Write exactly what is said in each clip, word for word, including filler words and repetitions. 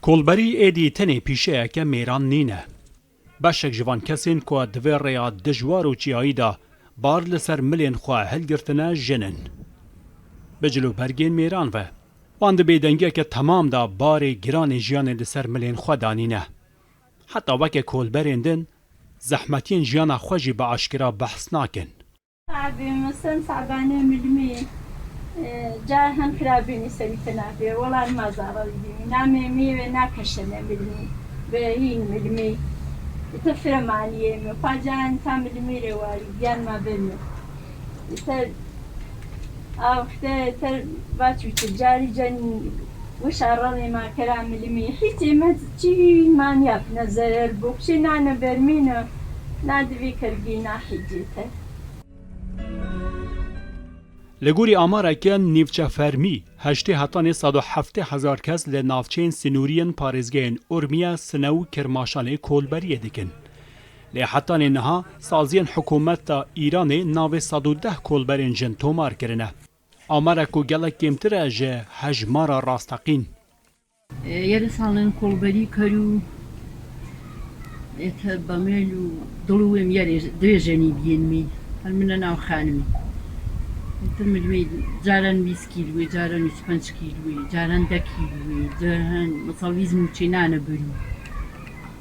Kolberî êdî tenê pîşeyeke mêran nîne. Beşek ji van kesên ku di vê rêya dijwar û çiyayî de bar li ser milên xwe hilgirtine jin in. Bi cil û bergên mêran ve, wan di bêdengiyeke temam de barê giranê jiyanê li ser milên xwe danîne. Heta weke kolberên din, zehmetiyên jiyana xwe jî bi aşkera behs nakin. Abi, sen sabane milmi, e, ca hem xirabînî serî te nabê, welan ma zara bînî. Na mêmî ve na keşene milmi, ve hîn milmi. Te firemaniyê mi, pacan ta milmi re warî, giyan ma bemi. Te Aw, te, te vaçû tu carî cen wişa ralê ma kera milmi. Hîtê me çî man yap ne zerer bû. Çi nane bermîne, na divî kergî na hicê te. Li gorî amareke nîvçe fermî, heştê hetanê sed û heftê hezar kes li navçeyên sinûrî yên parêzgehên Urmiye, Sinew û Kirmaşanê kolberiyê dikin. Lê hetanê niha saziyên hikûmeta Îranê navê sed û deh kolberên jin tomar kirine. Amara ku gelek kêmtir e ji hejmara rasteqîn. Yerê salên kolberî kerû, ê te bemêl û dil û wêm yerê dê jenî biyên mî. Her min nav xanimî. Ê te milmê caran bîst kîlwê, caran bîst pênc kîlwê, caran deh kîlwê, caran misal vîz mûçê nane birû.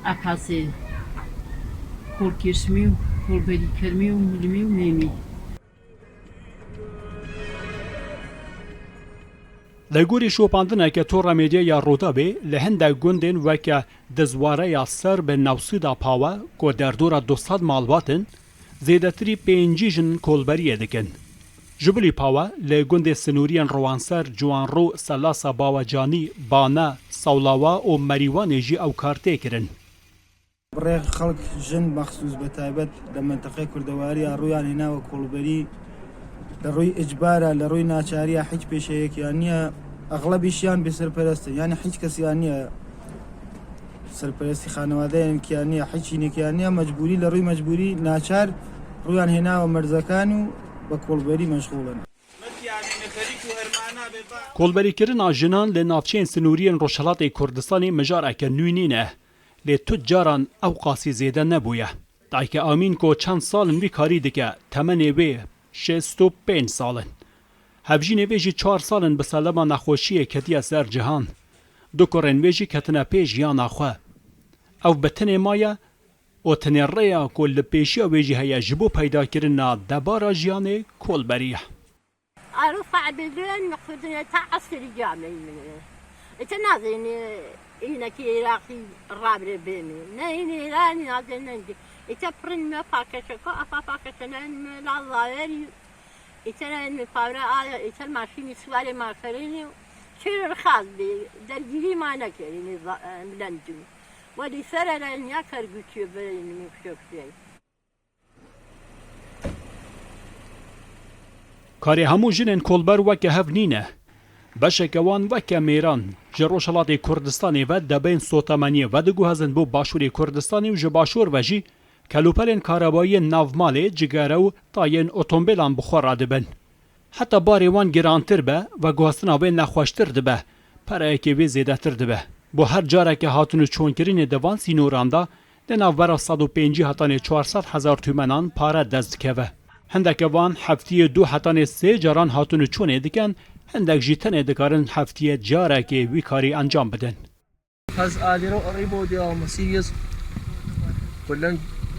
A pasê kolkêşmî û kolberî kermî û milmî û mêmî. Li gorî şopandineke Tora Medyaya Rûdawê, li hindek gundên weke Dizwareya Ser bi Newsûda Pawe ku derdora du sed malbat in, zêdetirî pêncî jin kolberiyê dikin. Ji bilî Pawe li gundê sinûriyên Rowanser, Ciwanrû, Selasa Bawecanî, Bane, Sawlawa û Merîwanê jî ew kar tê kirin. Bi rê xelk, jin mexsûs, bi taybet li menteqeyê Kurdewariya rûyan hênawe kolberî. Li rûyê îcbara, li rûyê naçariya, hiç pêşeyek ya niye. Exlebî şiyan bêserperest in, yanî hiç kes ya niye. Serperestî xanewadeyek ya niye, hiç hînek ya niye. Mecbûrî, li rûyê mecbûrî naçar rûyan hênawe merzekan û bi kolberî meşxûl in. Kolberîkirina jinan li navçeyên sinûrî yên Rojhilatê Kurdistanê mijareke nû nîne. Lê tu caran ew qasî zêde nebûye. Dayke Amîn ku çend sal in vî karî dike, temenê wê şêst û pênc sal in. Hevjînê wê jî çar sal in bi sedema nexweşiyê ketiye ser cihan. Du kurên wê jî ketine pê jiyana xwe. Ew bi tenê maye û tenê rêya ku li pêşiya wê jî heye ji bo peydakirina debara jiyanê kolberî ye. Arû fe'bilên xwedine ta esirî cameyî min. Ete nazînî înekî Iraqî rabre bênî. Ne înî Îranî nazînî. Ete pirin me pakeşeko, afa pakeşenen me la laverî. Ete ne me pavre aya, ete maşînî siwarê ma kerînî. Çir rixaz bî, dergîrî ma nekerînî za-, e, bilendû. Welî serere niya kergûtiyê berînî me kuşokşey. Karê hemû jinên kolber weke hev nîne. Beşeke wan weke mêran ji Rojhilatê Kurdistanê ve debên sotemeniyê vediguhezin bo Başûrê Kurdistanê û ji Başûr ve jî kelûpelên karebayiyên nav malê, cigere û tayên otombêlan bi xwe re dibin. Heta barê wan girantir be, veguhestina wê nexweştir dibe, pereyekê wê zêdetir dibe. Bo her careke hatin û çûnkirinê di van sînoran de, di navbera sed û pêncî hetanê çar sed hezar tûmenan pare dest dikeve. Hindeke van heftiyê du hetanê sê caran hatin û çûnê dikin, hindek jî tenê dikarin heftiyê carekê wî karî encam bidin. Ez a lêro erî bo diya mesîr yez kulen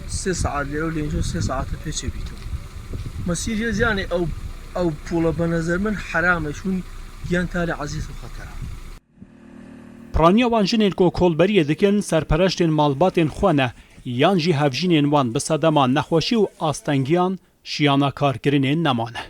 sê saet lêro lênco sê saete pêçe bîto. Mesîr yez yani ew, ew pûle be nezer min heram e, çûn giyan talê ezîz û xeter e. Piraniya wan jinên ku kolberiyê dikin serpereştên malbatên xwe ne, yan jî hevjînên wan bi sedema nexweşî û astengiyan şiyana karkirinê nemane.